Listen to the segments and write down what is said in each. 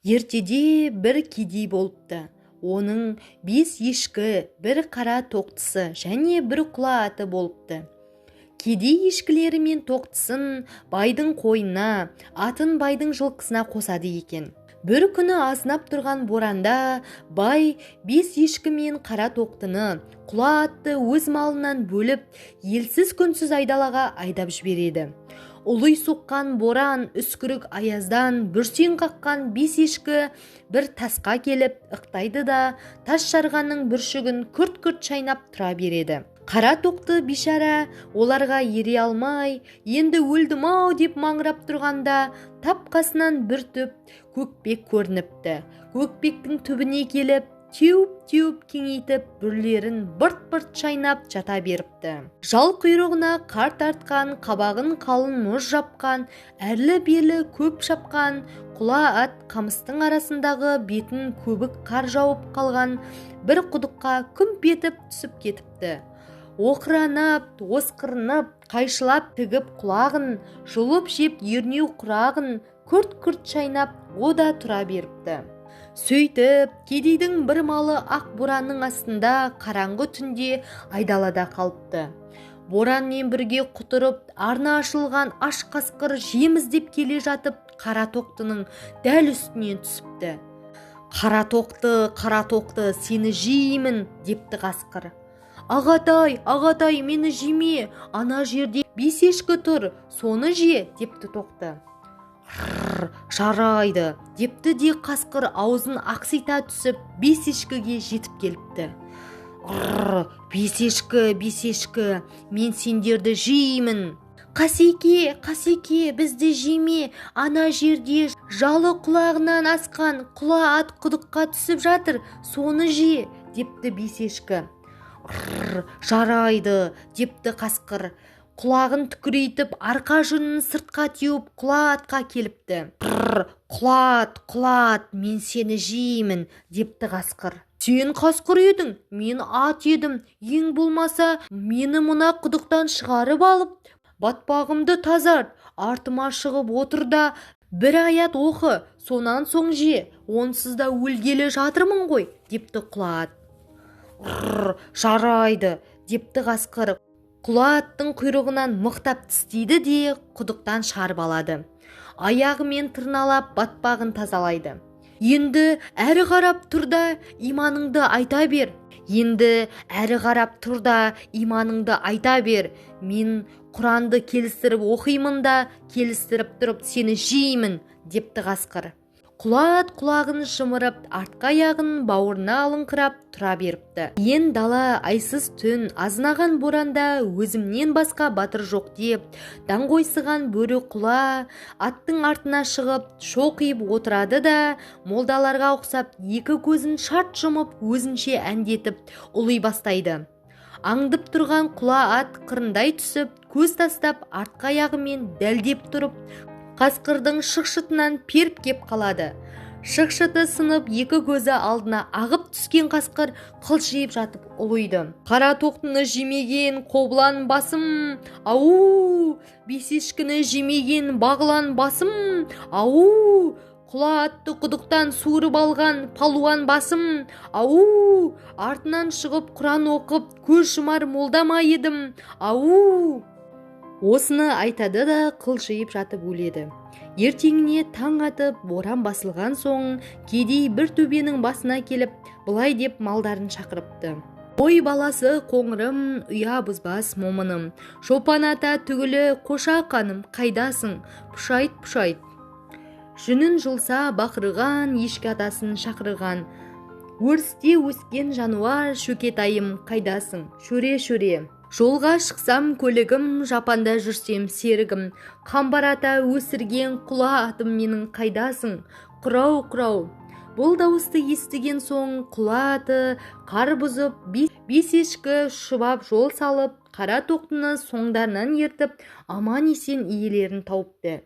Ертеде бір кедей болыпты. Оның 5 ешкі, бір қара тоқтысы және бір құла аты болыпты. Кедей ешкілері мен тоқтысын байдың қойына, атын байдың жылқысына қосады екен. Бір күні азынап тұрған боранда бай 5 ешкі мен қара тоқтыны, құла атты өз малынан бөліп, елсіз күнсіз айдалаға айдап жібереді. Ұлый соққан боран, үскірік аяздан бүрсең қаққан 5 ешкі бір тасқа келіп ықтайды да, тас жарғанның бүршігін күрт-күрт шайнап тұра береді. Қара тоқты бишара оларға ере алмай, енді өлдім-ау деп маңырап тұрғанда, тап қасынан бір түп көкпек көрініпті. Көкпектің түбіне келіп, теуіп-теуіп кеңейтіп, бүрлерін бырт-бырт шайнап жата беріпті. Жал құйрығына қар тартқан, қабағын қалың мұз жапқан, әрлі-берлі көп шапқан, құла ат қамыстың арасындағы бетін көбік қар жауып қалған бір құдыққа күмп етіп түсіп кетіпті. Оқыранып, осқырынып, қайшылап тігіп құлағын, жұлып жеп ернеу құрағын күрт-күрт шайнап, о да тұра беріпті. Сөйтіп, кедейдің бір малы ақ боранның астында қараңғы түнде айдалада қалыпты. Боранмен бірге құтырып, арна ашылған аш қасқыр жем іздеп келе жатып, қара тоқтының дәл үстінен түсіпті. Қара тоқты, қара тоқты, сені жеймін, депті қасқыр. Ағатай, ағатай, мені жеме, ана жерде 5 ешкі тұр, соны же, депті тоқты. Жарайды, депті де қасқыр аузын ақсита түсіп, 5 ешкіге жетіп келіпті. 5 ешкі, 5 ешкі, мен сендерді жеймін. Қасеке, қасеке, бізді жеме, ана жерде жалы құлағынан асқан құла ат құдыққа түсіп жатыр, соны же, депті 5 ешкі. Жарайды, депті қасқыр. Құлағын түкірейтіп, арқа жүнін сыртқа теуіп, құла атқа келіпті. Құла ат, құла ат, мен сені жеймін, депті қасқыр. Сен қасқыр едің, мен ат едім, ең болмаса мені мына құдықтан шығарып алып, батпағымды тазарт, артыма шығып отыр да, бір аят оқы, сонан соң же, онсыз да өлгелі жатырмын ғой, депті құла ат. Жарайды, депті қасқыр. Құла аттың құйрығынан мықтап тістейді де, құдықтан шығарып алады. Аяғымен тырналап батпағын тазалайды. Енді әрі қарап тұр да, иманыңды айта бер. Енді әрі қарап тұр да, иманыңды айта бер. Мен Құранды келістіріп оқимын да, келістіріп тұрып сені жеймін, депті қасқыр. Құла ат құлағын жымырып, артқы аяғын бауырына алыңқырап тұра беріпті. Ен дала, айсыз түн, азынаған боранда өзімнен басқа батыр жоқ деп, даңғойсыған бөрі құла аттың артына шығып, шоқиып отырады да, молдаларға ұқсап, екі көзін шарт жұмып, өзінше әндетіп, ұлый бастайды. Аңдып тұрған құла ат қырындай түсіп, көз тастап, артқы аяғымен дәлдеп тұрып, қасқырдың шықшытынан періп кеп қалады. Шықшыты сынып, екі көзі алдына ағып түскен қасқыр қылшиып жатып ұлиды. Қара тоқтыны жемеген қобылан басым, ау, 5 ешкіні жемеген бағлан басым, ау, құла атты құдықтан суырып алған палуан басым, ау, артынан шығып Құран оқып көз жұмар молда ма едім, ау. Осыны айтады да қылшиып жатып өледі. Ертеңіне таң атып, боран басылған соң, кедей бір төбенің басына келіп, былай деп малдарын шақырыпты. Ой баласы қоңырым, ұя бұзбас момыным, шопан ата түгілі қоша қаным, қайдасың, пұшайт пұшайт. Жүнін жұлса бақырған, ешкі атасын шақырған. Өрісте өскен жануар, шөкетайым, қайдасың, шөре шөре. Жолға шықсам көлігім, жапанда жүрсем серігім, Қамбар ата өсірген құла атым менің қайдасың, құрау құрау. Бұл дауысты естіген соң құла аты қар бұзып, 5 ешкі шұбап жол салып, қара тоқтыны соңдарынан ертіп, аман есен иелерін тауыпты.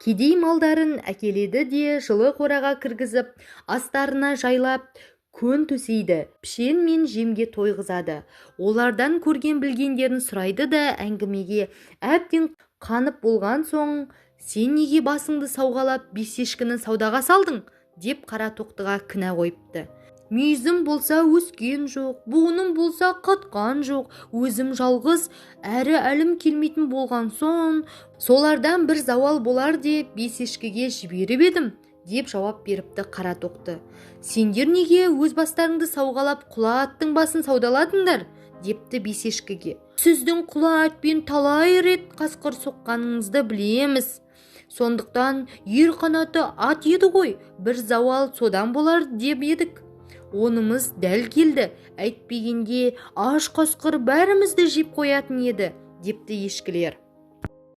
Кедей малдарын әкеледі де жылы қораға кіргізіп, астарына жайлап, көн төсейді, пішен мен жемге тойғызады. Олардан көрген білгендерін сұрайды да әңгімеге әбден қанып болған соң, сен неге басыңды сауғалап 5 ешкіні саудаға салдың? Деп қара тоқтыға кінә қойыпты. Мүйізім болса өскен жоқ, буыным болса қатқан жоқ, өзім жалғыз, әрі әлім келмейтін болған соң, солардан бір зауал болар деп 5 ешкіге жіберіп едім, деп жауап беріпті қара тоқты. Сендер неге өз бастарыңды сауғалап құла аттың басын саудаладыңдар, депті 5 ешкіге. Сіздің құла атпен талай рет қасқыр соққаныңызды білеміз. Сондықтан ер қанаты ат еді ғой, бір зауал содан болар деп едік. Онымыз дәл келді, әйтпегенде аш қасқыр бәрімізді жеп қоятын еді, депті ешкілер.